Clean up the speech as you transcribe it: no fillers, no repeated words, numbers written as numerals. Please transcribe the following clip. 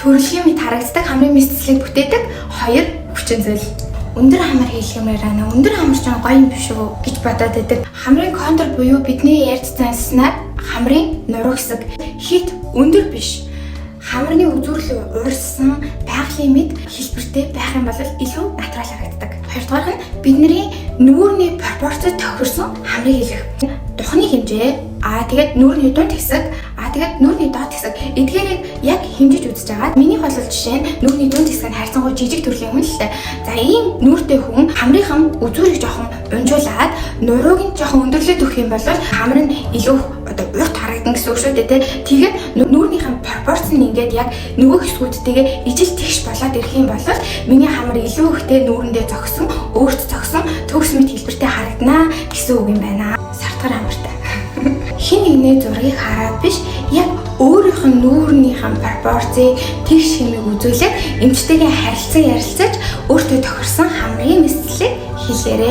Төрөлхийн мэт харагддаг хамрын мэс зэслийг бүтээдэг хоёр хүчин зүйл. Өндөр хамар хийлгэмээр байна. Өндөр хамар ч гоё юм биш үү гэж бодоод байдаг. Хамрын контур буюу бидний ярьж занснаар хамрын нуруу хэсэг хэт өндөр биш. Хамрын үзүүрлөө уурсан байгалийн мэд хэлбэртэй байх юм бол илүү натурал харагддаг. Хоёрдугаарх нь бидний нүүрний пропорцод тохирсон хамрыг хийлгэх. Духны хэмжээ, тэгээд нүүрний дунд хэсэг, тэгээд нүүрний доод хэсэг. Эдгээрийг яг хэмжиж үзэж байгаа. Миний бол жишээ нь нүүрний дунд хэсэг нь харьцангуй жижиг төрлийн хүн л дээ. За, ийм нүүртэй хүн хамрынхан үзүүрийг жоохон унжуулаад, нурууг нь жоохон өндөрлөөд өгөх юм бол хамар нь илүү одоо урт харагдана гэсэн үг шүү дээ, тэ. Тэгээд нүүрнийхэн пропорц нь ингээд яг нөгөө хэсгүүдтэйгээ ижил тэгш болоод ирэх юм бол миний хамар илүү ихтэй нүүрэндээ зогсон, өөрт зогсон төгс мэт хэлбэртэй харагданаа гэсэн үг юм байна. Сартгар хамартай. Хэн нэгний зургийг хараад биш, яг өөрийнх нь нүүрнийхэн пропорцыг, тэгш хэмийг үзүүлээд эмчтэйгээ харилцан ярилцаж өөртөө тохирсон хамрын мэс зэслийг хийлээрэй.